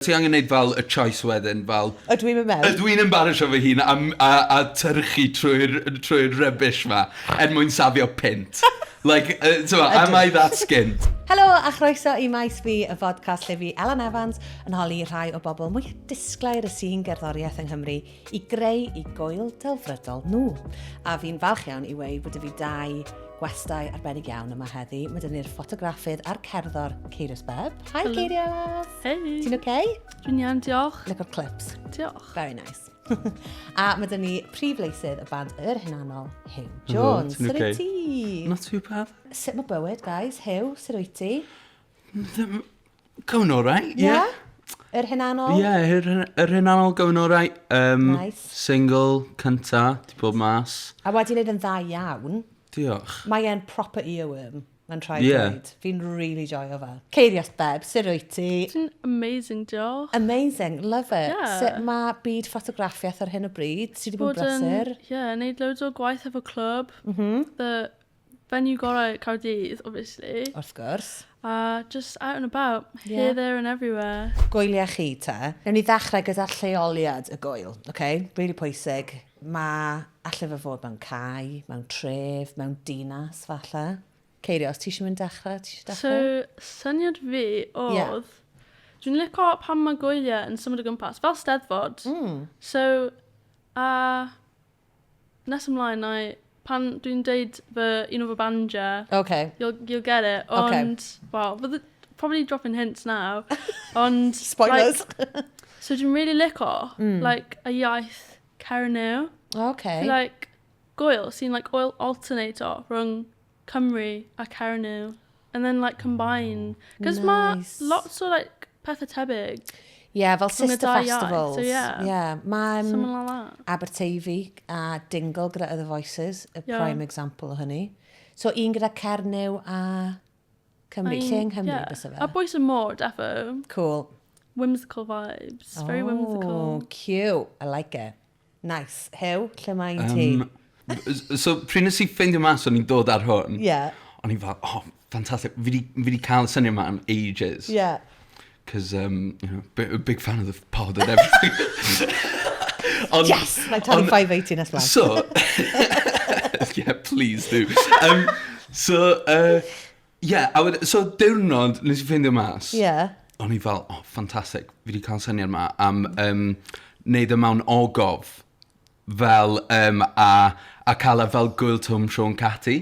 Ti angen neud fel y choice wedyn, fel... Ydw i'n mynd mewn? Ydw i'n embarrassio fy hun am, a, a tyrchu trwy'r trwy rubbish ma er mwyn safio pint? Like, t'mo, am I that skint? Helo a chroeso i Maes Fi, y fodcast lle fi, Elen Evans, yn holi rhai o bobl mwyaf disglair y sîn gerddoriaeth yng Nghymru i greu i gwyl delfrydol nhw. A fi'n falch iawn i weud bod 'da fi dau gwestai arbennig iawn yma heddi. Mae 'da ni'r ffotograffydd a'r cerddor Ceirios Bebb. Hi Helo. Ceirios! Hei! Ti'n okay? Dwi'n iawn, diolch. Lygo'r clips. Diolch. Very nice. A mae 'da ni prif leisydd y band Yr Hunanol, Huw Jones. Ti'n Sut okay? wyt ti? Not too bad. Sut mae bywyd, guys? Huw, sut wyt ti? Ddim... Going all right, yeah. Yr Hunanol? Yeah, yr, yr Hunanol going all right. Nice. Single cynta, di bod mas. A wedi wneud yn dda iawn. Diolch. Mae e'n proper earworm, mae'n rhaid dweud. Fi'n really joio fe. Ceirios Bebb, sut wyt ti? Ti'n amazing, diolch. Amazing, love it. Yeah. Sut mae byd ffotograffiaeth ar hyn o bryd? Ti wedi bod yn brysur? Ie, yeah, neud loads o gwaith efo clwb. The venue gorau Caerdydd, obviously. Wrth gwrs. A just out and about, here, there and everywhere. Gwyliau chi te. Newn ni ddechrau gyda lleoliad y gwyl, okay? Really pwysig. Mae alle fe fod mewn cae, mewn tref, mewn dinas falle. Ceirios, ti eisiau mynd dechrau? Ti eisiau So, dechrau? syniad fi oedd... Dwi'n licio pan mae gwyliau yn symud o gwmpas, fel Steddfod. So, a nes ymlaen, na i, pan dwi'n deud fy, un o fy bandiau, you'll get it. Ond, well, fydde, probably dropping hints now. Ond, Spoilers! Like, so dwi'n really licio, like, y iaith Cernyw. Like, gwyl sy'n like oil alternator rhwng Cymru a Cernyw. And then like combine. Cos mae lots o like pethau tebyg. Yeah, fel Rhwng y sister dau iaith, festivals. so yeah. Yeah, mae Something like that. Aberteifi a Dingle gyda Other Voices, y prime example o hynny. So un gyda Cernyw a Cymru, lle yng Nghymru bysa fe? A bwys y môr, defo. Cool. Whimsical vibes. Very whimsical. Oh, cute. I like it. Nice. Huw, lle mae un ti? So, pryd nes i ffeindio mas o'n i'n dod ar hwn, o'n i fel, oh, fantastic, fi di cael y syniad yma am ages. Because, you know, a big fan of the pod and everything. Ond, Yes! Mae'n talu 580 nes mlaen. So, yeah, please do. So, yeah, a so diwrnod nes i ffeindio mas, o'n i fel, oh, fantastic, fi wedi cael syniad yma am neud e mewn ogof fel, a cael e fel gwyl Twm Siôn Cati.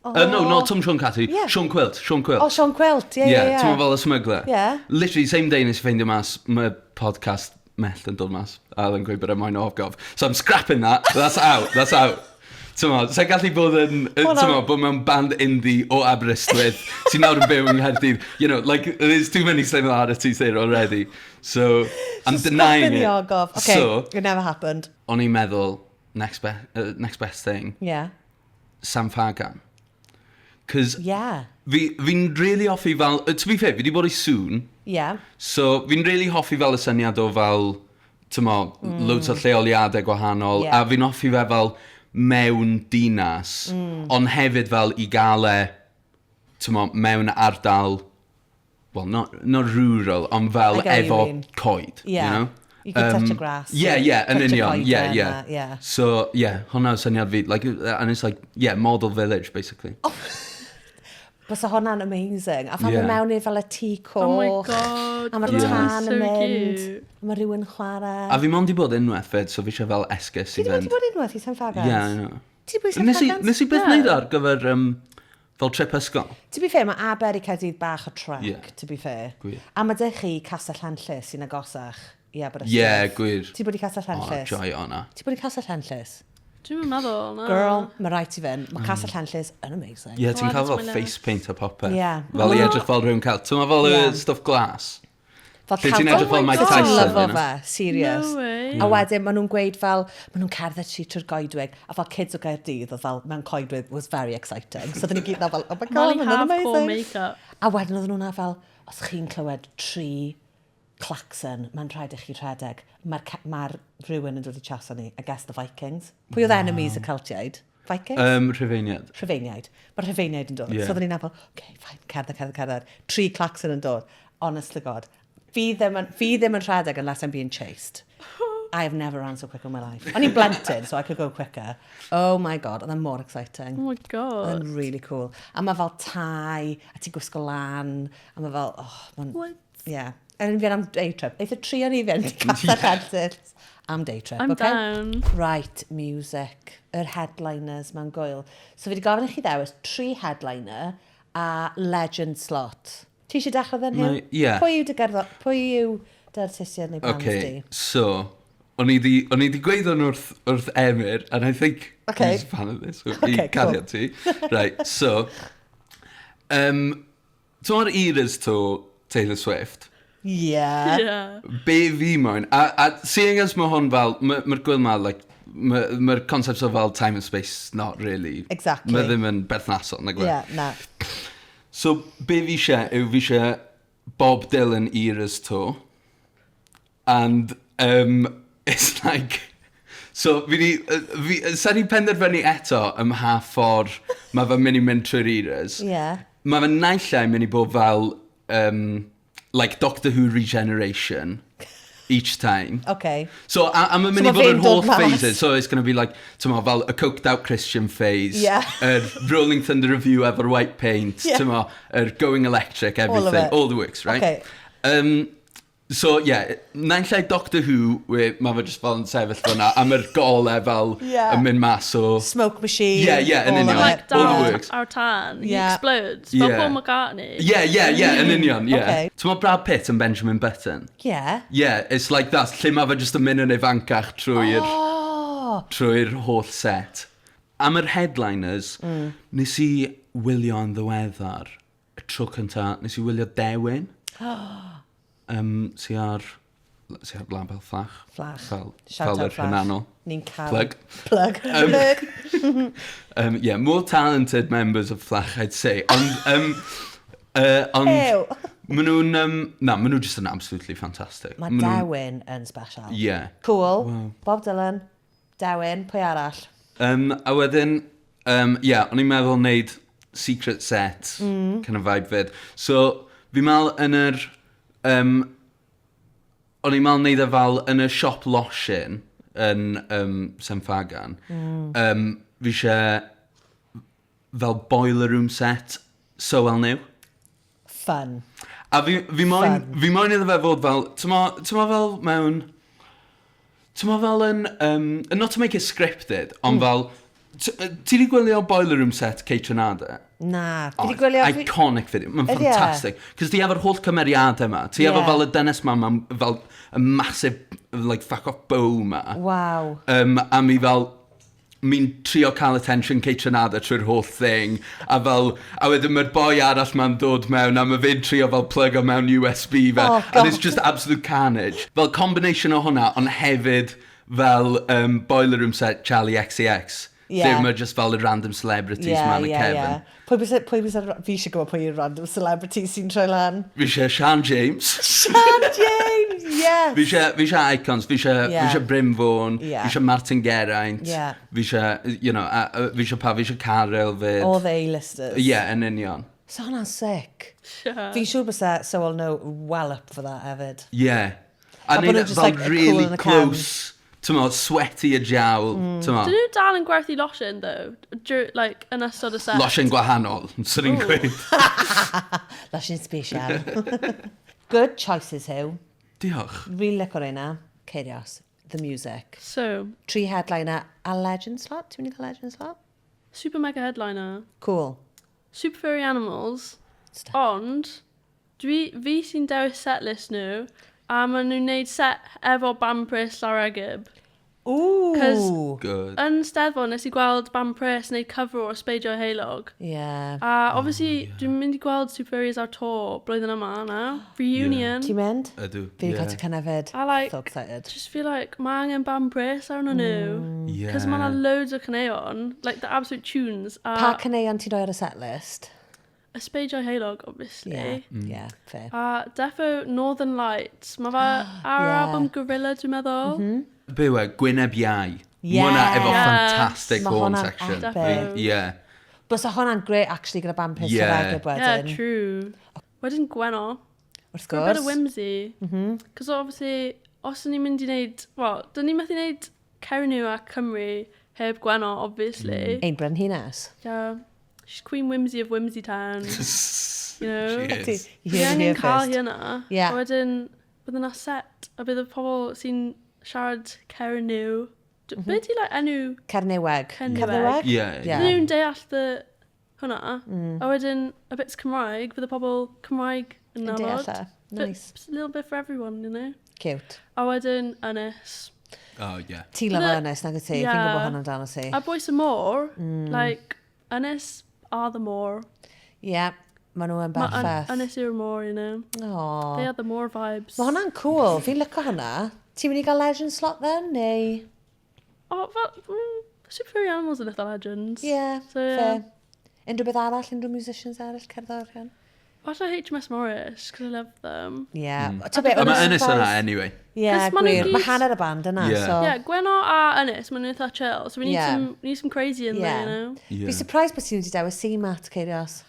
Oh. No, not Twm Siôn Cati, Siôn Cwilt, Siôn Cwilt. Oh, Siôn Cwilt, ie, ie, ie. Ti'n fel y smuggler. Literally, same day nes i ffeindio mas, mae podcast Mellt yn dod mas, a oedd yn gweud bod e moyn ogof. So I'm scrapping that, that's out, that's out. Ti'n sa'n gallu bod yn, ti'n bod mewn band indie o Aberystwyth, sy'n nawr yn byw yng Nghaerdydd. Like, there's too many similarities there already. So, I'm So denying scrapping it. the ogof. Okay, So, it never happened. o'n i'n meddwl, next best thing, San Ffagan. Cos fi'n really hoffi fel, to be fair, fi wedi bod i Sŵn, so fi'n really hoffi fel y syniad o fel, ti'n mo, loads o lleoliadau gwahanol, a fi'n hoffi fe fel mewn dinas, ond hefyd fel i gael e, ti'n mo, mewn ardal, well, not rural, ond fel I get what you efo mean. coed, you know? You can touch the grass. Yeah, yn Touch a union, coed there, yeah. So, yeah, hwnna yw'r syniad fi, like, and it's like, yeah, model village, basically. Oh. Bysa hwnna'n amazing. A phan yeah. mewn i fel y tŷ coch. Oh my God. A mae'r That's tân so yn mynd. cute. A mae rhywun chwarae. A fi mond i bod unwaith fyd, so fi eisiau fel esgus i Ti wedi fynd. bod unwaith i San Fagans? Yeah, I know. Ti wedi bod i San Fagans? Nes i byth wneud ar gyfer fel trip ysgol. To be fair, mae Aber i Caerdydd bach o trek, to be fair. Gwir. A mae dych chi Castell Henllys sy'n agosach i Aberystwyth. Yeah, gwir. Ti bod i Castell O, Henllys? joio hwnna. Ti bod i Castell Henllys? Dwi'm yn meddwl, na. Girl, mae rhaid ti fynd. Mae Castell Henllys yn amazing. Yeah, ti'n Oh, cael that's fel my face paint a popeth. Fel i edrych fel rhywun cael. Ti'n fel y stwff glas? Fel Lle ti'n edrych fel Mike Oh my Tyson, God. you Lyfo know? fe, serious. No way. A wedyn, maen nhw'n gweud fel, maen nhw'n cerdded ti trwy'r goedwig, a fel kids o Gaerdydd, oedd fel, mewn coedwig was very exciting. So oedden ni gyd na fel, oh my God, Molly maen nhw'n hardcore amazing. make-up. A wedyn oedden nhw'n fel, os chi'n clywed 3 klaxon, mae'n rhaid i chi rhedeg. Mae'r rhywun yn dod i chaso ni, I guess the Vikings. Pwy oedd enemies y Celtiaid? Vikings? Rhufeiniaid. Rhufeiniaid. Mae'r Rhufeiniaid yn dod. Yeah. So oedden ni'n fel, okay, fine, cerdded, cerdded, cerdded. 3 klaxon yn dod. Honest to God. Fi ddim yn, fi ddim yn rhedeg unless I'm being chased. I have never ran so quick in my life. O'n i'n blentyn, so I could go quicker. Oh my god, oedd e'n mor exciting. Oh my god. Oedd e'n really cool. A mae fel tai, a ti'n gwisgo lan, a mae fel, oh, mae'n... What? Yeah. A ni'n fynd am day trip. Eitha tri o'n i fynd i Castell Henllys am day trip, I'm okay? down. Right, music. Yr headliners mewn gwyl. So fi wedi gofyn i chi ddewis tri headliner a legend slot. Ti eisiau dechrau then, Huw? Mae- ie. Pwy yw dy gerddo... Pwy yw dy artistiaid neu bands Okay, di? so, o'n i di, o'n i di gweud hwn wrth, wrth Emyr, and I think Okay. he's a fan of this, so Okay, i cool. cariad ti. Right, so, um, ti'n o'r Eras Tour Taylor Swift? Yeah. Yeah. Be fi moyn, a, a seeing as mae hwn fel, mae'r ma gwyl ma, like, mae'r ma concept o fel time and space not really. Exactly. Mae ddim yn berthnasol, nag yw e? Yeah, na. So, be fi eisiau yw fi eisiau Bob Dylan Eras Tour. And um, it's like... So, fi di... Fi, sa di penderfynu eto ym mha ffordd mae fe'n mynd i mynd trwy'r eras. Yeah. Mae fe naill ai mynd i bod fel... Um, like Doctor Who regeneration each time. Okay. So, a, a mae'n mynd So i ma' fod fe'n yn holl dod mas. phases. So, it's going to be like, ti'n mo, fel a coked out Christian phase. Yeah. Yr Rolling Thunder Review efo'r white paint. Yeah. Ti'n mo, yr going electric, All of everything. it. All the works, right? Okay. Um, so, yeah, naill ai Doctor Who, where mae fe just fel yn sefyll fyna, a mae'r golau fel Yeah. yn mynd mas o... Smoke machine. Yeah, yn all of union. it. Like All the down works. our tan. He Yeah. explodes. Fel Yeah. Paul McCartney. Yeah, yeah, yn union, yeah. Okay. Ti'n mo Brad Pitt and Benjamin Button? Yeah. Yeah, it's like that, lle mae fe just yn mynd yn ifancach trwy'r... Oh. trwy'r holl set. Am yr headliners, mm. nes i wylio yn ddiweddar, y tro cynta, nes i wylio Dewin. um, sy ar, sy ar label Fflach. Fflach. Fel, Shout fel out yr Fflach. hynanol. Ni'n cael... Plug. Plug. Plug. Um, yeah, more talented members of Fflach, I'd say. Ond, um, ond Ew. maen nhw'n, um, na, maen nhw just yn absolutely fantastic. Mae Ma' nhw'n- Dewin yn special. Yeah. Cool. Bob Dylan. Dewin. Pwy arall? Um, a wedyn, um, yeah, o'n i'n meddwl wneud secret set, mm. kind of vibe fyd. So, fi'n meddwl yn yr... Um, o'n i'n meddwl wneud e fel yn y siop losin yn um, Saint Ffagan. Mm. Um, fi eisiau fel boiler room set so well new. Fun. A fi, fi moyn, Fun. fi moyn iddo fe fod fel, ti'n mo, ti'n mo fel mewn, ti'n mo fel yn, um, not to make it scripted, ond mm. fel, ti di gwylio Boiler Room set Kate Renada? Na. Fi di gwylio... fi- Iconic video, mae'n Ydi e? ffantastig. Cos ti efo'r holl cymeriadau yma, ti efo Ie. fel y dynes ma, ma fel y massive, like, fuck off bow ma. Waw. Um, a mi fel, mi'n trio cael attention Kate Renada trwy'r whole thing. A fel, a wedyn mae'r boi arall ma'n dod mewn a mae fe'n trio fel plug o mewn USB fe. Oh, And it's God. just absolute carnage. Fel combination o hwnna, ond hefyd fel um, Boiler Room set Charlie XCX. Yeah. Lle mae just fel y random celebrities Yeah, ma'n y yeah, cefn. yeah. Pwy byse, pwy byse, fi eisiau gwybod pwy yw'r random celebrities sy'n troi lan. Fi eisiau Sian James. Sian James, yes! Fi eisiau, fi eisiau icons, fi eisiau, Yeah. fi eisiau Bryn Fôn, Yeah. fi eisiau Martin Geraint, Yeah. fi eisiau, you know, a, a, fi eisiau pa, fi eisiau Caryl fyd. All the A-listers. Yeah, yn union. So hwnna'n sick. Sure. Fi'n siŵr byse So I'll Know well up for that hefyd. Yeah. A A bod neud nhw e just, fel like, cool really in the cefn. close, ti'n mo, sweaty a jowl, mm. ti'n mo, Dyn nhw dal yn gwerthu losin, though? Dur, like, yn ystod y set? losin gwahanol, swn i'n gweud. Losin special. Good choices, Huw. Diolch. Really licio reina. Curious. The music. So, Tri headliner a legend slot. Ti'n mynd i cael legend slot? super mega headliner. Cool. Super Furry Animals. Stop. Ond, dwi, fi sy'n dewis setlist nhw, a maen nhw'n neud set efo Band Pres Llareggub. Ooh. 'Cause- Good. Yn Steddfod, nes i gweld Band Pres neud cover o Ysbeidiau Heulog. Yeah. A obviously, oh, yeah. dwi'n mynd i gweld Super Furries ar tour blwyddyn yma now. Reunion. Ti'n mynd? Ydw. Fi wedi cael tocynnau fyd. I like, So excited. just feel like mae angen Band Pres arno nhw. Yeah. Cos mae yna loads o caneuon, like the absolute tunes. A Pa caneuon ti'n rhoi ar y set list? Ysbeidiau Heulog, obviously. Yeah, yeah, fair. A defo Northern Lights. Mae fe ar Yeah. album Gorilla, dwi'n meddwl. Mm -hmm. Be yw e? Gwyneb Iau. Yeah. Mae hwnna efo Yes. fantastic Ma' horn hwnna'n section. epic. Yeah. Bysa hwnna'n great, actually, gyda band Pres Yeah. yeah. wedyn. Yeah, true. Wedyn Gwenno. Wrth For a bit of gwrs. whimsy. Cos obviously, os ni'n mynd i wneud... Wel, dyn ni'n methu wneud Cernyw a Cymru heb Gwenno, obviously. Ein brenhines. Yeah. She's Queen Whimsy of Whimsy Town. You know? She is. You Fi heard it angen here cael first. hi yna. Yeah. A wedyn, bydd yna set, a bydd y pobl sy'n siarad Cernyw. Mm -hmm. Be di like, enw Cernyweg. Cernyweg. Cernyweg? Yeah, Yeah. Bydden nhw'n deall dy hwnna. A wedyn, y bits Cymraeg, bydd y pobl Cymraeg yn Yn nabod. deall e. Nice. Bit, a little bit for everyone, you know? Cute. A wedyn, Ynys. Oh, yeah. Ti lyfo Bydde- Ynys, nag y ti? Fi'n Yeah. gwybod hwnna amdano ti. A Boys y Môr, like, Ynys are the môr. Yeah, maen nhw yn Ma' berffaith. Ynys yw'r môr, you know? Aw. They are the môr vibes. Mae hwnna'n cool. Fi'n licio hwnna. Ti'n mynd i gael legend slot then, neu? Oh, fel, Super Furry Animals yn eitha legends. Yeah, So, yeah. fair. Unrhyw beth arall, unrhyw musicians arall, cerddorion? Falle HMS Morris, because I love them. Yeah. Mm. A mae Ynys yna anyway. Yeah, 'Cause ma' nhw gwir. Mae gyd- hanner y band yna, Yeah. so... Yeah, Gwenno a Ynys, maen nhw'n eitha chill. So we need, Yeah. some, we need some crazy in Yeah. there, you know? Yeah. Fi surprised bod ti'n wedi dewis CMAT, Ceirios.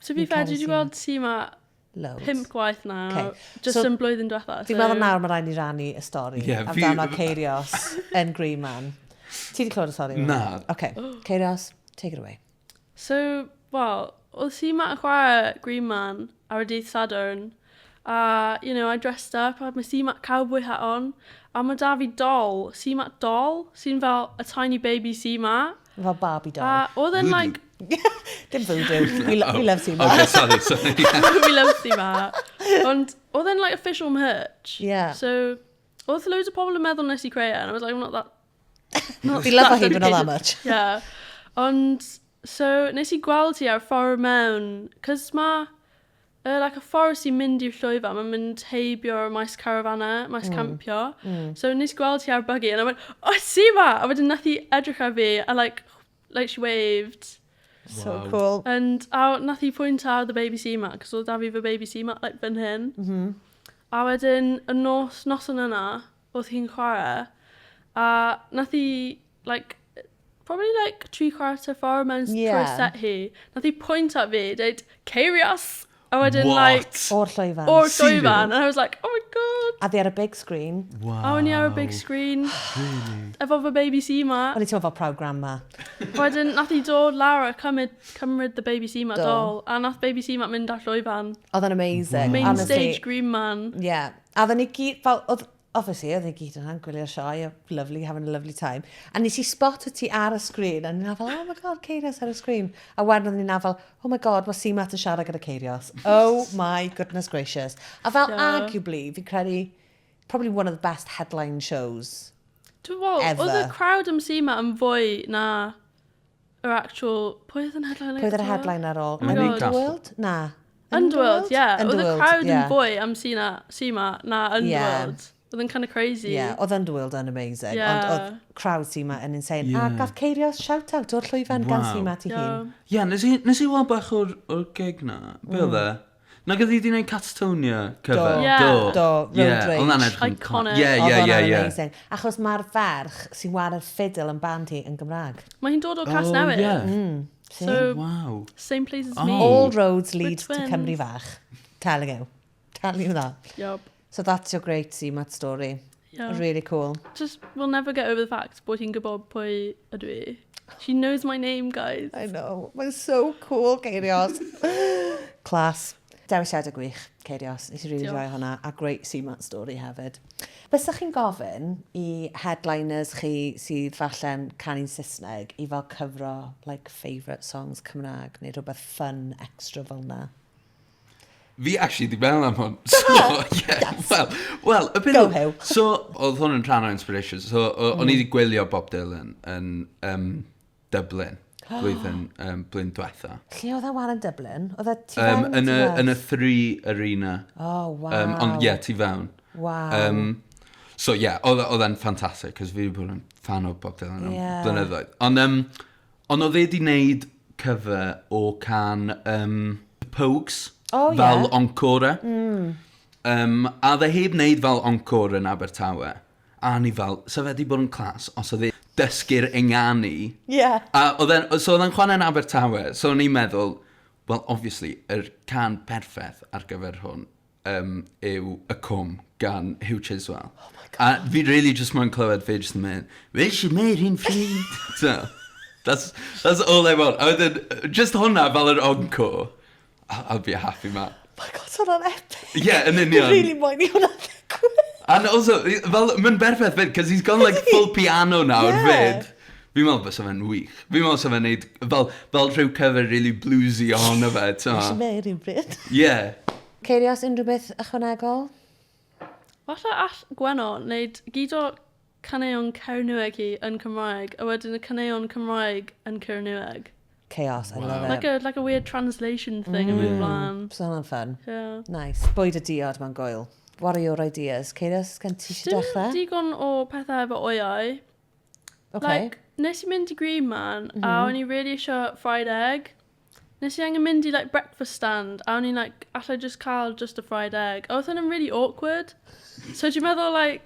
To be Fi'n fair, caru dwi wedi CMAT. gweld CMAT Loads. pump gwaith nawr, Okay. just So, yn blwyddyn diwetha. Fi'n meddwl nawr mae rhaid ni rannu y stori Yeah, fi- amdano Ceirios yn Green Man. Ti wedi clywed y stori? yma? Na. OK, Ceirios, take it away. So, wel, oedd CMAT yn chwarae Green Man ar y dydd Sadwrn. A, you know, I dressed up, I had my CMAT cowboy hat on. A mae da fi doll, CMAT doll, sy'n fel a tiny baby CMAT. Fel Barbie doll. A oedd yn, Voodoo. like, Dim voodoo. We, lo we love CMAT. Okay, sorry, sorry. Yeah. we love CMAT. Ond oedd e'n, like, official merch. Yeah. So, oedd loads o pobl yn meddwl nes i creu e, and I was like, I'm not that... Not Fi love that hi, but not that dedicated. much. Yeah. Ond, so, nes i gweld hi ar ffordd mewn, cos ma, like, y ffordd sy'n mynd i'r llwyfan, mae'n mynd heibio'r maes carafanau, maes campio. So, nes i gweld hi ar buggy, and I went, oh, see ma! A wedyn nath hi edrych ar fi, a like, she waved. So Wow. cool. And a nath hi pwynt ar the baby CMAT, cos oedd da fi fy baby CMAT, like, fan hyn. A wedyn, y nos, noson yna, oedd hi'n chwarae, a nath hi, like, probably like tri chwarter ffordd mewn Yeah. trwy set hi, nath hi pwynt at fi, dweud, Ceirios! A wedyn, What? like, O'r llwyfan. o'r Serious? llwyfan, and I was like, oh my god! A ddi ar y big screen. Wow. A o'n i ar y big screen, efo fy baby CMAT. O'n i teimlo fel proud grandma. Wedyn, nath hi dod lawr a cymryd, cymryd the baby CMAT Do. doll, a nath baby CMAT mynd ar llwyfan. Oedd o'n amazing. Main Honestly. stage green man. Yeah. A oedden ni gyd, fel, oedd, obviously, oedden ni gyd yna'n gwylio'r sioe, lovely, having a lovely time. A nes i spot o ti ar y screen, a ni'n fel, oh my god, Ceirios ar y screen. A wedyn oedden ni'n fel, oh my god, mae CMAT yn siarad gyda Ceirios. Oh my goodness gracious. A fel, Yeah. arguably, fi'n credu, probably one of the best headline shows. Dwi'n wel, oedd y Ever. crowd am CMAT yn fwy na yr actual... Pwy oedd yn headline? Pwy oedd yr headline ar ôl? Oh my God. Underworld? Na. Underworld, yeah. Oedd y Underworld, crowd yn yeah. fwy am CMAT na Underworld. Oedd yn kind of crazy. Yeah, oedd Underworld yn amazing, Yeah. ond oedd crowd CMAT yn insane. Yeah. A gath Ceirios shout-out o'r llwyfan gan Wow. CMAT i hun. Yeah. Yeah, nes i, nes i weld bach o'r, or gig na. Be oedd e? Nag oedd hi wedi gwneud Catatonia cover? Do. Yeah. Do. Do, Road Yeah, Rage. oedd hwnna'n edrych yn Iconic. Yeah, Oedd yeah, yeah, hwnna'n yeah. amazing. Achos mae'r ferch sy'n ware'r fiddle yn band hi yn Gymraeg. Mae hi'n dod o Oh, Casnewydd. yeah. See? So, Wow. same place as Oh. me. All roads lead to twins. Cymru Fach. Telling you. Telling you that. Yup. So that's your great CMAT story. Yeah. Really cool. Just, we'll never get over the fact bod hi'n gwybod pwy ydw i. She knows my name, guys. I know. Mae'n so cool, Ceirios. Class. Dewisiadau gwych, Ceirios. Nes i really Diolch. joio hwnna. A great CMAT story hefyd. Bysach chi'n gofyn i headliners chi sydd falle'n canu'n Saesneg i fel cyfro like, favourite songs Cymraeg neu rhywbeth fun extra fel na? Fi actually di meddwl am hwn. So, yeah, Yes. Well, well, y peth Go, yw- Huw. So, oedd hwn yn rhan o inspiration. So, o'n i wedi gwylio Bob Dylan yn Dublin blwyddyn, blwyddyn diwetha. Lle oedd e wan yn Dublin? Oedd e tu fewn? Yn tu y, fas? yn y Three Arena. Oh, wow. Ond, ie, yeah, tu fewn. Wow. So, yeah, oedd oedd e'n ffantastig, cos fi wedi bod yn fan o Bob Dylan am Yeah. blynyddoedd. Ond, ond oedd e wedi wneud cover o can The Pogues, Oh, fel yeah. encore. A oedd e heb wneud fel encore yn Abertawe. A ni fel, so fe wedi bod yn class, os oedd e dysgu'r ynganu. Yeah. A oedd e'n, so oedd e'n chwarae yn Abertawe, so o'n i'n meddwl, Well, obviously, yr can perffaith ar gyfer hwn um, yw Y Cwm gan Huw Chiswell. Oh my God. A fi really just moyn clywed fe just yn mynd, Fe eisiau meir un ffrind. So, that's, that's all I want. A wedyn, just hwnna fel yr encore. I'll be a happy man. Oh my God, hwnna'n epic. Yeah, yn union. Fi really moyn i hwnna ddigwydd. And also, fel, mae'n berffaith fyd, cos he's gone like full piano nawr yeah. fyd. Fi'n meddwl bysa fe'n wych. Fi'n meddwl bysa fe'n neud fel, fel rhyw cover really bluesy ohono fe, ti'n Eisiau meir un bryd. Yeah. Ceirios, unrhyw beth ychwanegol? Falle all Gwenno wneud gyd o caneuon Cernyweg hi yn Cymraeg, a wedyn y caneuon Cymraeg yn Cernyweg. Chaos, I love it. Like a, like a weird translation thing yn mynd mlaen. So hwnna'n fun. Yeah. Nice. Bwyd a diod mewn gwyl. What are your ideas? Ceirios, gen ti eisiau Dim dechrau? digon o pethau efo oiau. Okay. Like, nes i mynd i Green Man, mm -hmm. a o'n i really eisiau fried egg. Nes i angen mynd i like, breakfast stand, a o'n i'n like, allai just cael just a fried egg. A oedd hynny'n really awkward. So dwi'n meddwl, like...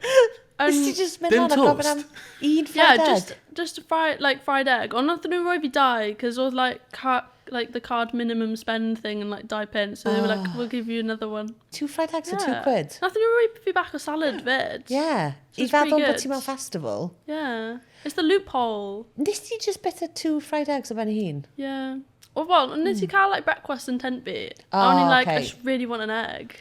Nes ti just mynd Dim lan a gofyn am toast? un fried yeah, egg? just, just a fried, like, fried egg. Ond nath nhw roi fi dau, cos oedd, like, ca like, the card minimum spend thing and, like, dau pence. So they were like, we'll give you another one. Two fried eggs for £2. Nath nhw roi fi bach o salad fyd. Yeah. So I it's pretty feddwl bod good. ti mewn festival. Yeah. It's the loophole. Nes ti just bit two fried eggs o ben hun? Yeah. Or well, nes i cael like breakfast yn tent fi. Oh, a o'n i'n like, I okay. just really want an egg.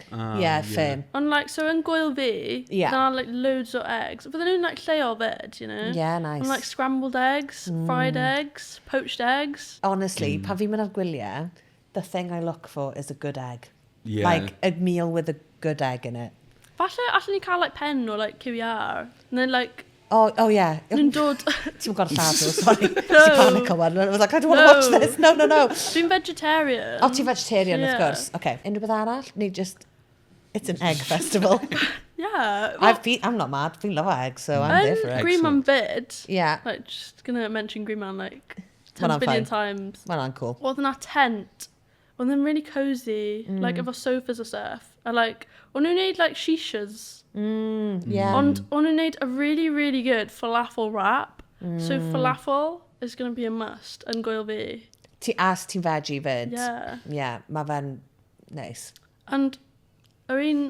yeah, fair. Ond like, so yn gwyl fi, Yeah. then I had like loads o eggs. Fydden nhw'n like lleol fyd, you know? Yeah, nice. And like scrambled eggs, fried eggs, poached eggs. Honestly, pan fi'n mynd ar gwyliau, the thing I look for is a good egg. Yeah. Like a meal with a good egg in it. Falle allan ni cael like pen o like QER. And then like, Oh, oh yeah. nhw'n dod... Ti'n gweld lladd nhw, sorry. No. Ti'n panic o one. I was like, I don't want to No. watch this. No, no, no. Dwi'n vegetarian. O, ti'n vegetarian, Yeah. of course. Okay. Unrhyw beth arall? Neu just, it's an egg festival. Yeah. I've been, I'm not mad. Fi'n love eggs, so I'm there for it. Green Man fyd. Yeah. Like, just gonna mention Green Man like 10 Hwnna'n billion fine. times. Mae hwnna'n cool. Oedd yna tent. Oedd yn really cozy, like efo sofas a stuff. A like, o'n nhw'n neud like shishas. Yeah. Ond o'n nhw'n neud a really, really good falafel wrap. So falafel is going to be a must yn gwyl fi. Ti as ti'n veggie fyd. Yeah. Yeah, mae fe'n nice. And yr un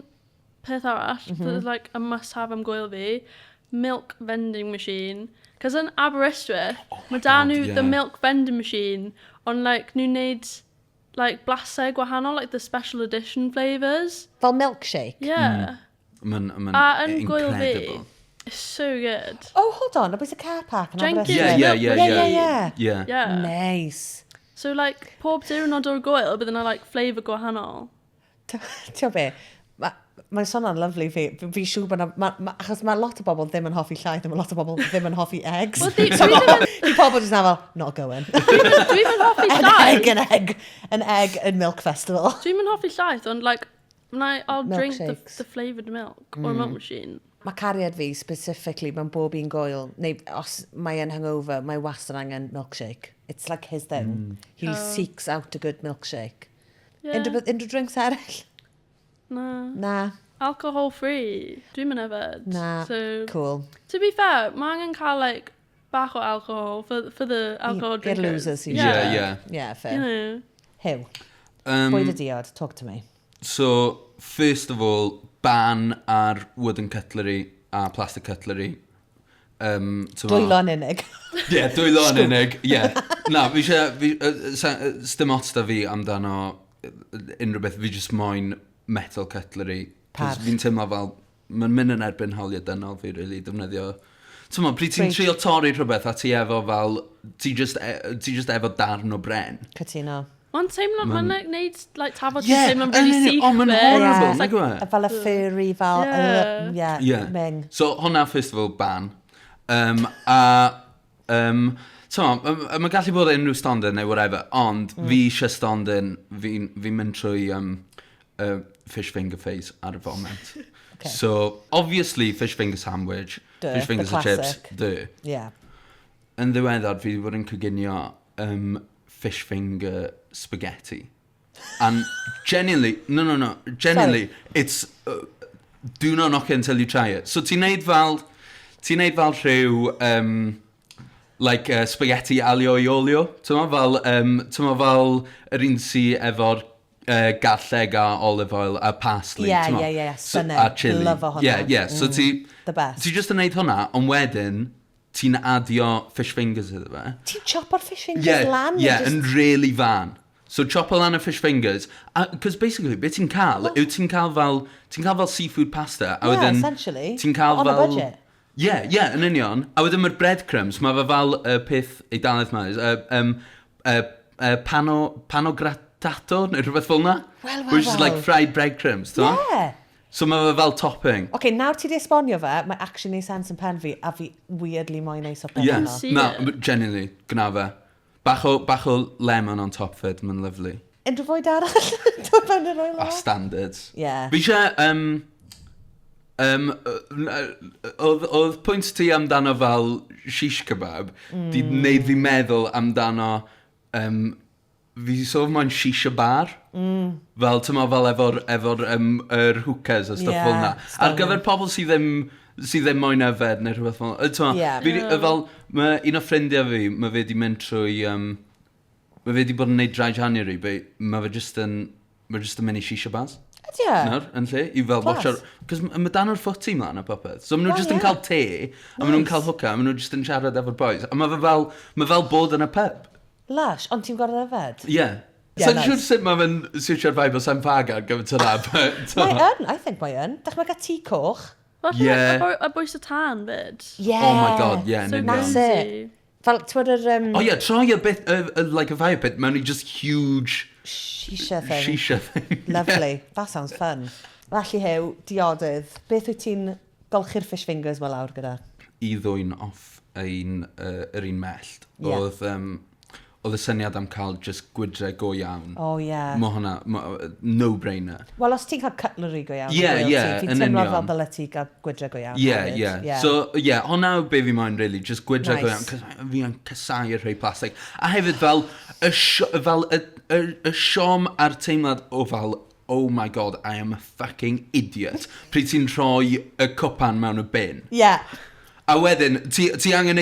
peth arall, mm -hmm. like a must have am gwyl fi, milk vending machine. Cos yn Aberystwyth, oh mae da God, nhw yeah. the milk vending machine, ond like nhw'n neud like blasau gwahanol, like the special edition flavours. Fel milkshake. Yeah. Mae'n ma A yn gwyl fi, incredible. it's so good. Oh, hold on. There's a car park yn Jenkins. Aberystwyth. Yeah, yeah, yeah, Yeah, yeah. yeah, yeah. Yeah. Yeah. Nice. So like, pob diwrnod o'r gwyl, bydd yna like flavour gwahanol. Ti'n be? Mae'n swnio'n lyflu fi. Fi siŵr bod 'na... Ma, ma, achos mae lot o bobl ddim yn hoffi llaeth a mae lot o bobl ddim yn hoffi eggs. Wel, di- so dwi ddim yn- di pobl jyst na fel, not going. Dwi'n yn hoffi an llaeth. egg, an egg, an egg and milk festival. Dwi'n yn hoffi llaeth, ond like, when I, I'll drink the, Milkshakes. the flavoured milk or a milk machine. Mae cariad fi specifically mewn bob un gwyl, neu os mae e'n hungover, mae wastad angen milkshake. It's like his thing. He seeks out a good milkshake. Yeah. Unrhyw, unrhyw drinks eraill? Na. Na. Alcohol free. Dwi'n mynd yfed. Na. So, Cool. to be fair, mae angen cael like bach o alcohol for, for the alcohol I'r drinkers. losers Yeah, yeah. Yeah, yeah fair. You know. Huw, Um, bwyd a diod, talk to me. So, first of all, ban ar wooden cutlery a plastic cutlery. Um, Dwylo'n unig. Ie, yeah, dwylo yn unig, ie. Yeah. Na, fi eisiau, fi, uh, sdim ots da fi amdano unrhyw beth, fi jyst moyn metal cutlery. 'Cos Parch. Fi'n teimlo fel, mae'n mynd yn erbyn hawliau dynol fi, really, defnyddio... Ti'n mo, pryd ti'n Preach. trio torri rhywbeth a ti efo fel, ti just, e, ti just efo darn o bren. Cytuno. Mae'n teimlo, mae'n like, neud like, tafod Ie, ti'n teimlo'n really yn union. sych O, ma'n bit. horrible, It's like, nag yw e? A Fel y furry, fel, Yeah. yeah, Yeah. ming. So hwnna first of all ban. Um, a um, so, mae'n gallu bod unrhyw stondin neu whatever, ond fi eisiau stondin, fi'n fi mynd trwy um, fish finger phase ar y foment. Okay. So, obviously, fish finger sandwich, Duh, fish the fingers and chips, classic. duh. Yeah. Yn ddiweddar, fi wedi bod yn coginio um, fish finger spaghetti. And genuinely, no, no, no, genuinely, it's, do not knock it until you try it. So ti'n neud fel, ti'n neud fel rhyw, um, Like spaghetti aglio e olio, ti'n fel, ti'n fel yr un sy efo'r garlleg a olive oil a parsley. Yeah, stunning. A chili. Love hwnna. Yeah. So ti... The best. Ti just yn neud hwnna, ond wedyn, ti'n adio fish fingers iddo fe. Ti'n chopo'r fish fingers lan? Yeah, yn really fan. So chopo lan y fish fingers. Because basically, beth ti'n cael, yw ti'n cael fel, ti'n cael fel seafood pasta. A yeah, wedyn, essentially. Ti'n cael on fel... a budget. Yeah, yn union. A wedyn mae'r breadcrumbs, mae fe fel y peth Eidalaidd ma, pano grattato, neu rhywbeth fel 'na. Wel, Which is like fried breadcrumbs, ti'n Yeah. So mae fe fel topping. OK, nawr ti di esbonio fe, mae actually neud sense yn pen fi, a fi weirdly moyn neud swper Yeah, see na, it. but genuinely, gwna fe. Bach o lemon on top fyd, mae'n lovely. Unrhyw fwyd arall? Dod fewn yr oil A standards. Yeah. Fi eisiau, oedd pwynt ti amdano fel shish kebab, di wneud fi meddwl amdano, fi sort of moyn shisha bar. Fel, ti'n meddwl, fel efo'r yr hookahs a stuff fel 'na. Ar stunning. gyfer pobl sydd ddim moyn yfed neu rhywbeth fel 'na. Ti'n Yeah. fi, fel, mae un o ffrindiau fi, mae fe di mynd trwy, mae fe di bod yn neud dry January, but mae just yn mynd i shisha bars. Ydy e? Nawr, yn lle, i fel Class. watch. Cos mae dan o'r footy mlaen a popeth. So maen nhw Wel, just yn ie. cael te, a maen nhw'n Nice. cael hookah, a maen nhw just yn siarad efo'r boys. A mae fel bod yn y pub. Lush, ond ti'n gorfod yfed? Yeah. Yeah, Sa'n nice. siŵr sut mae fe'n siwtio'r vibe o Sain Ffagan gyda hwnna, but... Mae yn, I think mae yn. Dychmyga tŷ coch. Well, Yeah. like, a bwys y tân fyd. Yeah. Oh my God, yeah, yn So union. That's it. Fel, ti'n gwybod yr Oh yeah, try a bit, like a fire pit mewn i just huge shisha thing. shisha thing. Lovely. That sounds fun. Felly Huw, diodydd. Beth wyt ti'n golchi'r fish fingers ma lawr gyda? I ddwyn off yr un mellt. Yeah. Oedd y syniad am cael just gwydre go iawn. Oh, yeah. Mae hwnna, no-brainer. Wel, os ti'n cael cutlery go iawn, Yeah, gwyllt ti, yeah, fi'n yn teimlo union. fel dyle ti gael gwydre go iawn. Yeah, hefyd. yeah. So, yeah, hwnna yw be fi moyn, really, just gwydre go Nice. iawn, cos fi yn casáu y rhai plastig. A hefyd fel, fel y siom a'r teimlad o fel, "Oh my God, I am a fucking idiot." Pryd ti'n rhoi y cwpan mewn y bin. A wedyn, ti angen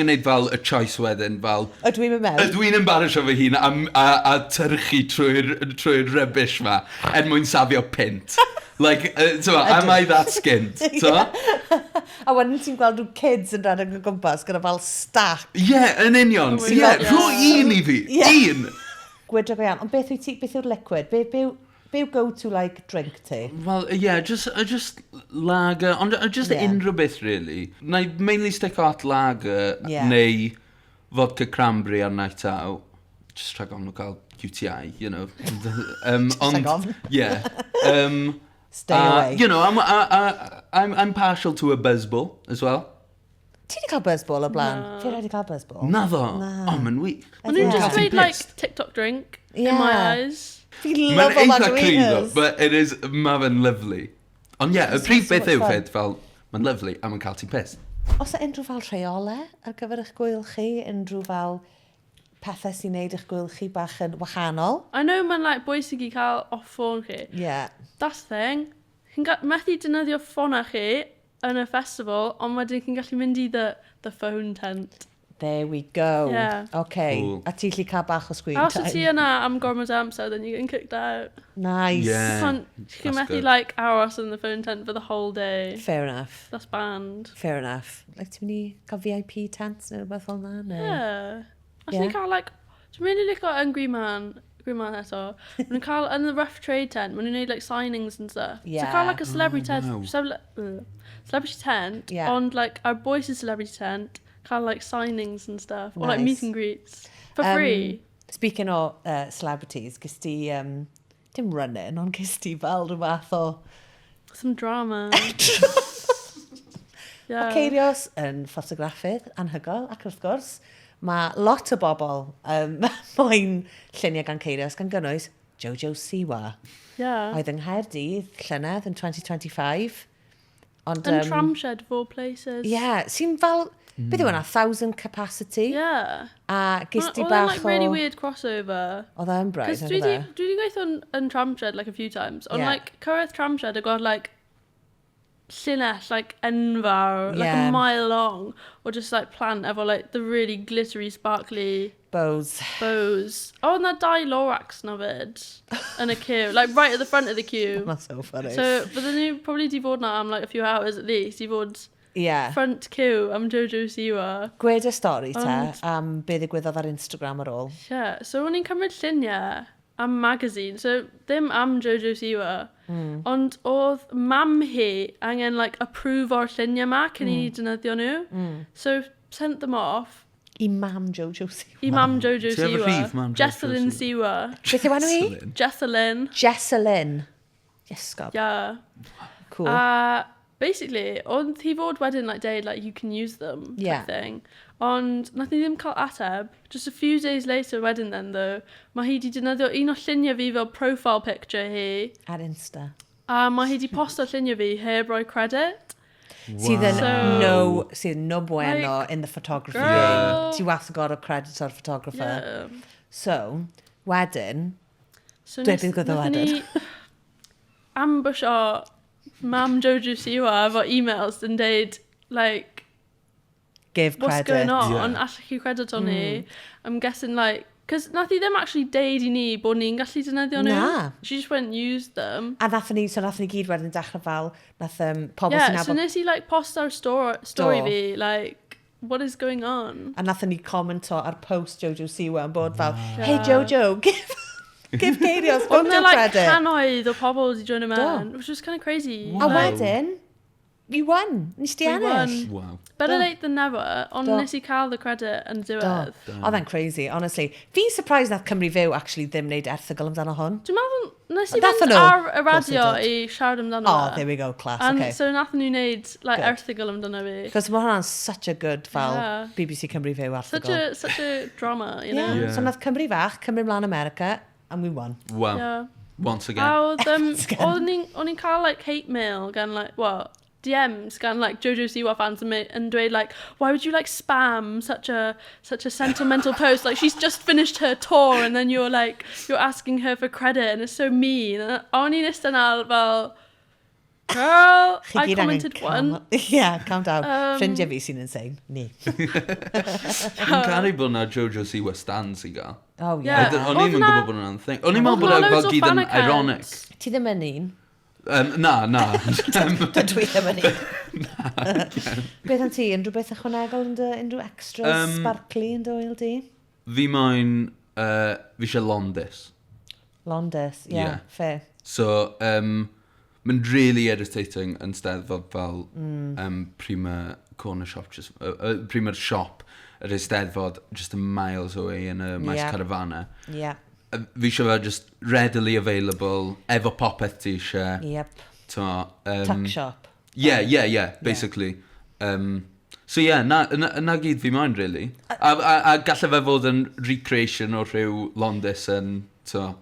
neud fel y choice wedyn, fel, Ydw i'n mynd mewn? Ydw i'n embarrassio fy hun a tyrchu trwy rubbish ma er mwyn safio pint? Like, t'mo, am I that skint? T'mo? A wedyn ti'n gweld rhyw kids yn rhedeg o gwmpas gyda fel stack. Yeah, yn union. Oh my Yeah, God, rho yeah. un i fi. Yeah. Un. Gwydre go iawn. Ond beth yw'r liquid? Be yw go-to like drink ti? Well, yeah, just lager, ond just unrhyw beth, really. Na i mainly stick at lager, neu vodka cranberry ar night out. Just rhag ofn nhw cael UTI. Just rhag ofn. Yeah. Stay away. I'm partial to a buzzball as well. Ti wedi cael buzzball o blaen? Na. Fi wedi cael buzzball. Naddo. Na. Oh, mae'n wych. Maen nhw'n Yeah. just Cael ti'n dweud, like, pissed. TikTok drink in my Yeah. eyes. Fi Mae'n love o eitha cry though, margaritas. but it is, mae fe'n lovely. Ond ie, yeah, y prif so beth much yw fun. fyd, fel, mae'n lovely a mae'n cael ti'n pissed. Oes 'na unrhyw fel rheolau ar gyfer eich gwyl chi? Unrhyw fel pethau sy'n neud eich gwyl chi bach yn wahanol? I know mae'n like, bwysig i cael off ffôn chi. That's the thing. Chi'n methu defnyddio ffonau chi yn y festival, ond wedyn chi'n gallu mynd i the phone tent. There we go. Yeah. Okay. Cool. A ti lli cael bach o screen A os time. wyt ti yna am gormod o amser, then you get kicked out. Nice. Yeah. Chi'n That's methu good. like aros in the phone tent for the whole day. Fair enough. That's banned. Fair enough. Like, ti'n mynd i cael VIP tents neu rhywbeth fel 'na? Neu? Yeah. Os Yeah. ni'n cael like, dwi'n really licio yn Green Man, Green Man eto. Maen nhw'n cael yn the Rough Trade tent, maen nhw'n neud like signings and stuff. So cael like a celebrity Oh, tent, wow. celebrity tent, ond like our boys' celebrity tent, cael like signings and stuff, or like Nice. meet and greets for free. Speaking o celebrities, gys ti, dim run-in, ond gys ti fel rhyw fath o Some drama. Yeah. Mae Ceirios yn ffotograffydd anhygoel, ac wrth gwrs, mae lot o bobl moyn lluniau gan Ceirios, gan gynnwys Jojo Siwa. Oedd yng Nghaerdydd llynedd yn 2025. Ond, And Tramshed of all places. Yeah, sy'n fel, beth yw hwnna, 1,000 capacity? Yeah. A gys ti Oedd e'n bach like really o weird crossover. Oedd e'n braidd, Cos dwi oedd di, e? dwi di gweithio yn Tramshed like a few times. Ond Yeah. like cyrraedd Tramshed a gweld like llinell, like, enfawr, like a mile long, o just, like, plant efo, like, the really glittery, sparkly... Bows. Bows. Oh, and that dau Lorax na fyd, yn y queue, like, right at the front of the queue. That's so funny. So, bydden nhw probably di fod na am, like, a few hours at least, i fod yeah. front queue am Jojo Siwa. Gwed y stori te, Ond- am be ddigwyddodd ar Instagram ar ôl. Yeah, so o'n i'n cymryd lluniau am magazine, so ddim am Jojo Siwa, ond oedd mam hi angen like, approve o'r lluniau ma cyn i ni defnyddio nhw. So sent them off I mam Jojo Siwa. i mam Jojo Ti efo Siwa. rhif mam Jojo Jesselyn Siwa? Siwa. Beth yw enw hi? Jesselyn. Jesselyn. Jesselyn. Iesgob. Yeah. Cool. A basically, oedd hi fod wedyn like, deud, like, you can use them type thing. Ond nath ni ddim cael ateb. Just a few days later wedyn then though, mae hi di defnyddio un o lluniau fi fel profile picture hi. Ar Insta. A mae hi di posto lluniau fi heb roi credit. Sydd yn So- no, sydd no bueno Like, in the photography girl. game. Ti wastad gorfod credit o'r photographer. Yeah. So, wedyn, So Dweud beth gwyddo nathon ni ambush o mam Jojo Siwa efo emails yn deud, like, give what's credit. going on? Yeah. Allech chi credit o ni? I'm guessing, like, cos nath hi ddim actually deud i ni bod ni'n gallu defnyddio nhw. Na. She just went and used them. A nathon ni, so nathon ni gyd wedyn dechrau fel, nath pobl Yeah, sy'n so nabod, nes i, like, post ar story Do. fi, like, what is going on? a nathon ni commento ar post Jojo Siwa yn bod fel, hey Jojo, give Ceirios Ond photo there, like, credit. cannoedd o pobl wedi join Do. mewn, which was kind of crazy. A Wow. wedyn, you won. Nes di We ennill. won. Wow. Better Do. late than never, ond Do. nes i cael the credit yn Do. diwedd. Oedd e'n crazy, honestly. Fi'n surprised nath Cymru Fyw actually ddim wneud erthygl amdano hwn. Dwi'n meddwl, nes i Nathon fynd nhw? ar y Of course they radio did. i siarad amdano Oh, fe. there we go, class, And okay. so nathon nhw wneud like, Good. erthygl amdano fi. Because mae hwnna'n such a good fel Yeah. BBC Cymru Fyw Such erthygl. a drama, you know? Yeah. Yeah. So nath Cymru fach, Cymru mlaen America, and we won. Wow. Yeah. Once A again. oedd, again. o'n i'n cael like hate mail gan like, well, DMs gan like Jojo Siwa fans yn, yn dweud like, why would you like spam such a sentimental post? Like she's just finished her tour and then you're like, you're asking her for credit and it's so mean. And o'n i'n eistedd 'na fel, girl, Chi I gyd angen commented calm- one. Yeah, calm down. Ffrindiau fi sy'n insane. Ni. Fi'n caru bod na Jojo Siwa stands i gael. Oh, Yeah. yeah. O'n i'n Oedd gwybod na- bod hwnna'n thing. O'n i'n meddwl Oedd bod na e fel loads o gyd fan yn ironic. accounts. Ti ddim yn un. Na, na. Dydw i ddim yn un. Beth am ti? Unrhyw beth ychwanegol yn dy, unrhyw extras sparkly yn dy ŵyl di? Fi moyn, fi eisiau Londis. Londis, yeah, Yeah. fair. So, mae'n really irritating yn steddfod fel pryd mae corner shop, just, pryd mae'r siop yr eisteddfod just a miles away yn y maes carafana. Fi eisiau fe just readily available, efo popeth ti eisiau. T'mo, Tuck shop. Yeah, basically. So yeah, na gyd fi moyn, really. A gallai fe fod yn recreation o rhyw Londis yn, t'mo,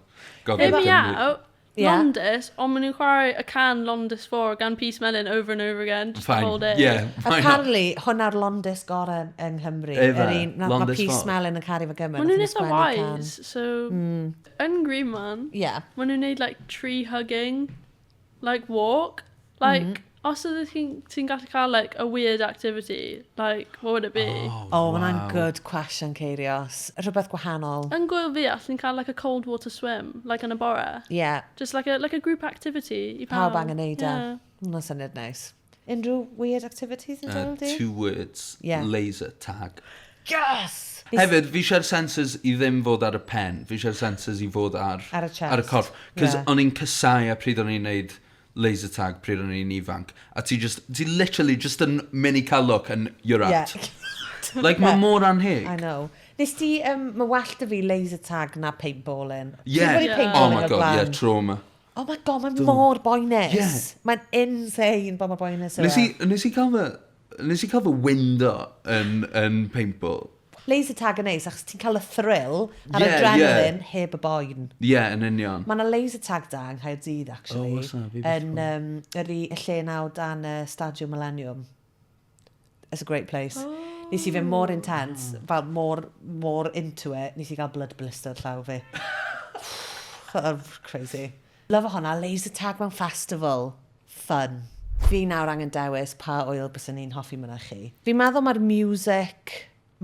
Gogledd Hear me Cymru. out. Londis, ond maen nhw'n chwarae y can Londis 4 gan Pys Melyn over and over again, just the whole Fine, day. yeah, why not? Apparently, hwnna'r Londis gorau yng Nghymru. Efe, Yr un, na, mae Londis Pys Fawr. Melyn yn caru fe gymaint. Maen nhw'n nath nhw eitha sgwennu can. wise, so yn Green Man, maen nhw'n neud like tree hugging, like walk. Like, os ydych chi'n ti gallu cael like a weird activity, like, what would it be? Oh, Oh, wow. Hwnna'n wow. good question, Ceirios. Rhywbeth gwahanol. Yn gwyl fi, allan cael like a cold water swim, like yn y bore. Just like a group activity i Pawb pawb. angen neud e. Yeah. Hwnna'n syniad nice. Unrhyw weird activities yn dod di? Two words, laser tag. Yes! Hefyd, fi eisiau'r sensors i ddim fod ar y pen. Fi eisiau'r sensors i fod ar... Ar y chest. Ar y corff. Cos o'n i'n casau a pryd o'n i'n neud laser tag pryd o'n i'n ifanc. A ti just, ti literally just yn mynd i cael look and you're out. Like, mae mor anheg. I know. Nes ti, mae well 'da fi laser tag na paintballing. Yeah. Ti'n gwybod Oh paintballing my o'r God, blaen? yeah, trauma. Oh my God, mae'n mor boenus. Yeah. Mae'n insane bod mor boenus yw Nes e. i, nes i cael fy windo yn paintball. Laser tag yn neis, achos ti'n cael y thrill a'r adrenaline heb y boen. Yeah, yn union. Mae yna laser tag da yng Nghaerdydd, actually. Oh, oes 'na? Fi byth Yn y lle nawr dan Stadiwm Millennium. It's a great place. Oh. Nes i fynd mor intense, fel more into it, nes i gael blood blister llaw fi. Crazy. Love hwnna, laser tag mewn festival. Fun. Fi nawr angen dewis pa ŵyl byswn ni'n hoffi mynychu. Fi'n meddwl mae'r music,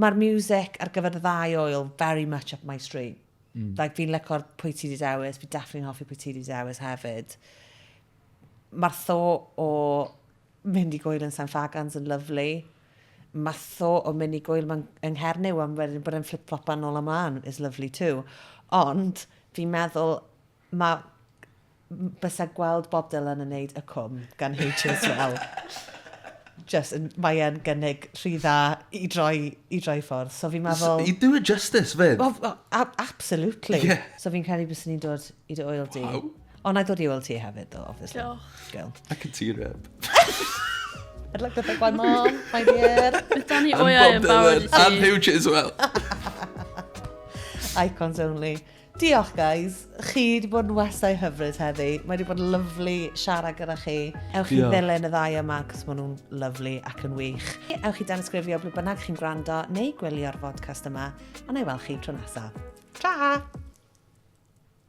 mae'r music ar gyfer y ddau ŵyl very much up my street. Like, fi'n lico'r pwy ti 'di dewis, fi definitely hoffi pwy ti 'di dewis hefyd. Mae'r thought o mynd i gwyl yn San Fagans yn lovely. Mae'r thought o mynd i gwyl yng Nghernyw am wedyn bod e'n flip-flop nôl ymlaen is lovely too. Ond fi'n meddwl mae bysa gweld Bob Dylan yn neud Y Cwm gan Huw Chiswell. Just, mae e'n gynnig rhy dda i droi ffwrdd. So fi'n meddwl. You do it justice, fyd. Well, absolutely. So fi'n credu bys ni'n dod i dy ŵyl di. Wow. Ond na i ddod i ŵyl ti hefyd, though, obviously. Diolch. Girl. I can tear up. I'd like to thank my mom, my dear. Bydd Danny And Oiau Bob yn barod Dylan. i ti. And Huw Chiswell. Icons only. Diolch, guys. Chi wedi bod yn westai hyfryd heddi. Mae wedi bod yn lovely siarad gyda chi. Ewch i Diolch. ddilyn y ddau yma, cos maen nhw'n lovely ac yn wych. Ewch i danysgrifio ble bynnag chi'n gwrando neu gwylio'r podcast yma, a na i weld chi tro nesaf. Ta!